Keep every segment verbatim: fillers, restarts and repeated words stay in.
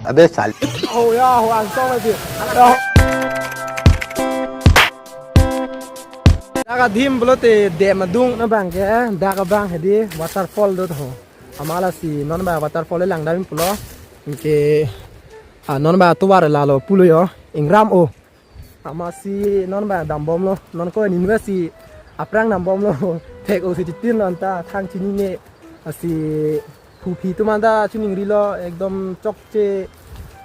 Abe sal. Oh ya, ho angsong lagi. Dak adim pulote dam adung abang ke, dak abang hedi waterfall do ho. Amat lasi non ba waterfall lang dam pulo. Anke, ah, non ba tovar lalo pulo yo. Ingram o. Amatsi non ba dambomlo. Non ko ninve si aphrang dambomlo. Thek-o si titin non ta thang chinine. Lasi phu phi atum anta chiningrilo, ekdom chokche,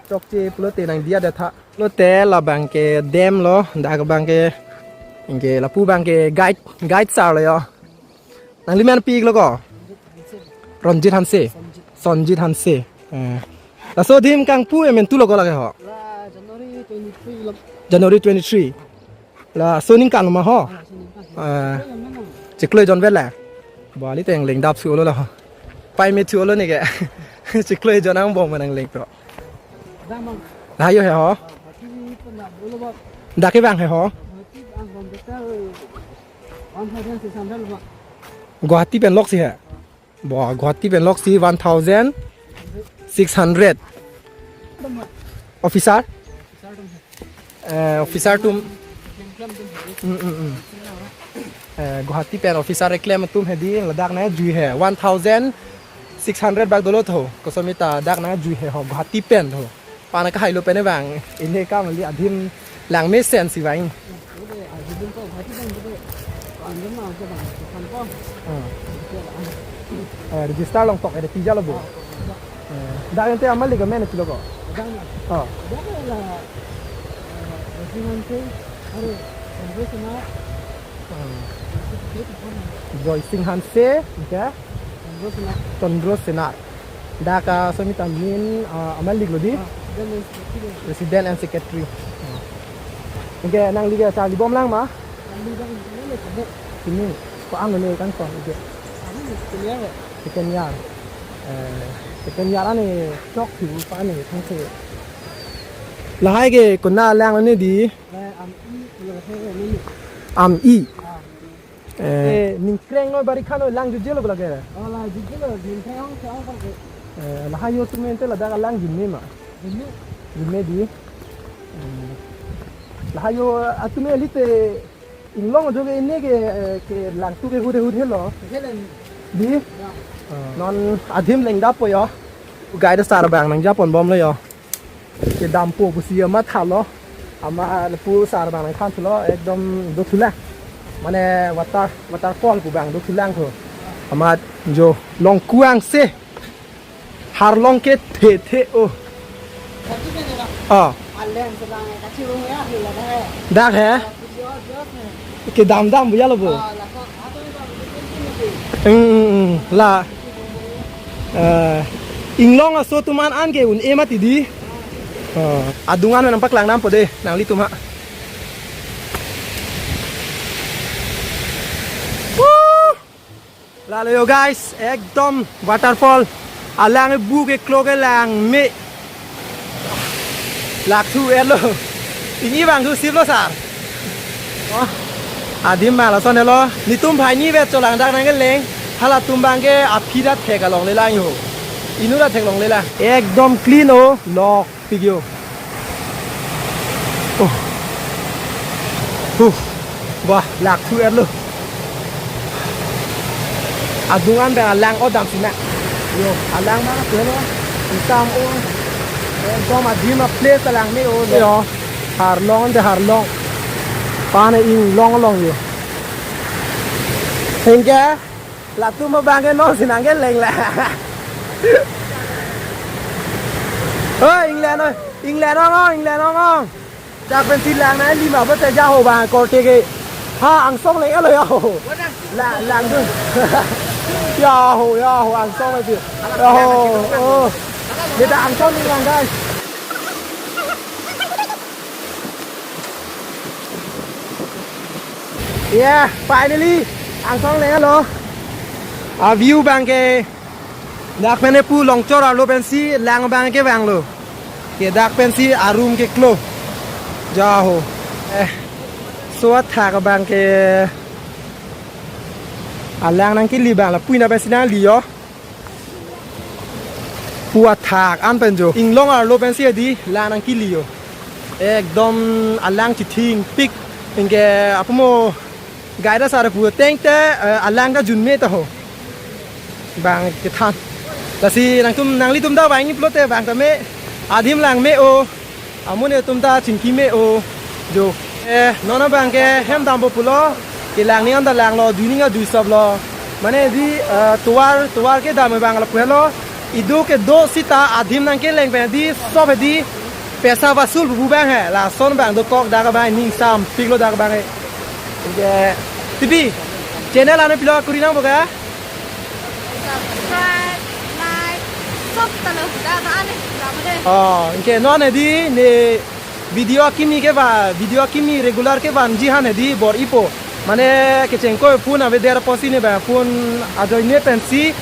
chokche pulote nangdiya detha. Pulote labang ke dam lo, dak abang ke, anke lapu abang ke guide, guide sir lo yo. Nanglimen pi-iklo ko? Ronjit Hanse. Sonjit Hanse. Eh. Laso adim kangpu emen tu lo ko lake ho? La January twenty-three lo. January twenty-three. Laso aningkan ma ho? Ah, laso aningkan. Eh. Chiklo jonvet la. Bali teng lengdap su lo la ho. Paimit su lo ne ke. Chiklo jon angbong ma nangleng to. Dang bang. La yo he ho? Guwahati pen la bolo bang. Dak ke bang he ho? Guwahati bang bang betul. One thousand six hundred lo bang. Guwahati pen loksi he. Bo, Guwahati pen loksi one thousand six hundred. Officer? Eh, officer atum. Mm, mm, mm. Eh, Guwahati pen officer keklem atum hedi ladak nangkejui he. One thousand six hundred bak dolo tho. Kosomita dak nangkejui he ho Guwahati pen tho. Pana kahailo pen bang. Ini kam li adim lang mesen si bang. Hmm. Eh, register long tok ada tiga lo bu. Eh, dak ente amat lagi men itu lo ko. Oh. Hmm. Joy Singh Hanse, ya. Chandra Senar. Dak kosomita amen, ah, amat lagi lo di? Ah, President and Secretary. President and Secretary. Ah. Anke nangli ke charli bom lang ma? Charli bom lang le kene. Sini, ko-an lo ne kangsong anke? Kene second year. Second year. Eh, second year ani chok thu pa ani thangse. Lahai ke konat lang lo ne di? Lahai Am-i lo he ne. Am-i. Ah. Eh, eh, ningkreng noi bari khan noi lang jujelo bla ke. Oh, lang jujelo, ningkreng ong se ong ke. Eh, lahai yo atum ente ladak lang june ma. June. June di. Hmm. Lahai yo atum lite inglong jo ke ini ke, eh, ke lang tu ke hude hude lo. Helen. Di. Ya. Ah. Non adim lengdap po yo. Guide sir abang nangjapon bomlo yo. Kedampo pusi amat thalo. Amat lapu sir abang nangthan thulo, ekdom do thulang. Mane water, waterfall pu abang do thulang ko. Amat jo longkuang se. Harlong ke the the o. Ah. Dak he? Kedam dam bu ya lo bu. Hmm, hmm, hmm. La. Eh, inglong aso atum an-an ke un-e mati di. Eh, adung an nangpaklang dampo de, nanglitum ha. Woo! Lalo yo guys, ekdom waterfall. Alang bu ke klo ke lang me. Lak thu etlo. Ini bang thu sip lo sir. Oh. Adim ma lason lo. Netum phai ni vet cholang dak nangkeleng. Halatum abang ke aphi ta thek along le lang yo. Inut ta theklong le lang. Ekdom clean o. Lok pik yo. Oh. Huh. Wah, lak thu etlo. Adung an abang alang odam sina. Yo, alang ma tu lo. Itam o. Ekdom adim a place alang me o. Yo. Harlong de harlong. Pane inglong along yo. Hingke latum abang ke non si nangkeleng la. Oi, England oi. England ong ong, England ong ong. Dak pensi lang na lima bete jaho bang korte ke. Ha, angsong leng etlo ya ho. La, lang dun. Ya ho, ya ho, angsong lagi. Ya ho. Oh. Kita angsong ni lang, guys. Yeah, finally. Angsong leng etlo. A view abang ke. Dak pen pu longchor arlo pensi lang abang ke vanglo. Ke dak pensi arum ke klo. Jaho. Eh. So athak abang ke alang nangkeli abang la puina pensi nangli yo. Pu athak an pen jo inglong arlo pensi hedi lang nangkeli jo. Ekdom alang chithingpik. Anke apumo guide asar pu tengte, eh, alang ta junme ta ho. Bang kethan. Lasi nangtum nanglitum ta bang iplote bang ta me. Adim lang me-o. Amonit atum ta chingki me-o. Jo. Eh, non abang ke hem dampo pulo. Kelang ning an ta langlo, dui ning an dui soplo. Mane di, eh, tovar, tovar kedam abang lapu helo. Idu kedo sita adim nangkeleng pen di sop hedi pesa vasul pu abang he. Lason abang dokok dak abang ning sampiklo dak abang he. Anke, T V, channel ano pilo kuri nangpo ke? Subscribe, like, sop talo, dak ta ane, dak ta ane. Oh, anke non hedi ne video akimi kevan, video akimi regular kevanji aphan hedi bor-ipo. Mane kechengkoi phone avedet apotsi ne ba phone ajoine pensi,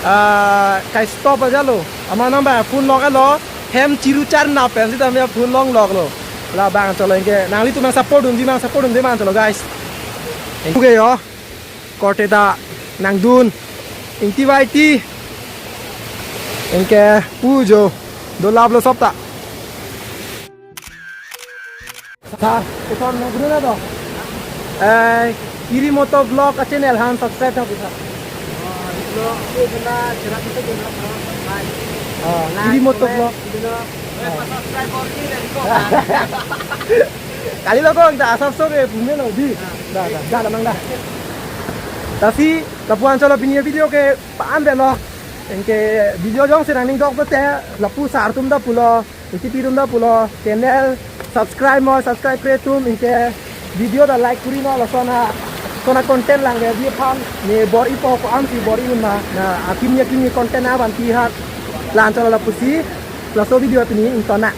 ah, kai stop ajalo. Amat nang ba phone longlo, hem chiru charna pensi tame phone longloklo. Labang cholo anke nanglitum nang support dunji, nang support dunji man cholo guys. Anke jo. Korte ta nangdun. Ingti vaiti. Anke pu jo. Dolaplo sop ta. Sir, koson nangdun na to? Eh, Kiri Moto Vlog a-channel aphan subscribe nangpi sir. Ah, Kiri Moto Vlog. Kalilo ko, kita asap so ke pume lo di. Da, da, da, lamang da. Lasi lapu-an cholo pini video ke pa-an de lo. Anke video jongsi nangning dok te lapu sir atum ta pulo, Ingti pi atum ta pulo, channel subscribe mo, subscribe kre atum, anke video ta like kuri mo, lason a, lason a content lang ke di aphan ne bor-ipo, ko-ansi bor-i ma, na akimi akimi content avan pi hat. La-an cholo lapusi, laso video pini ingtonang.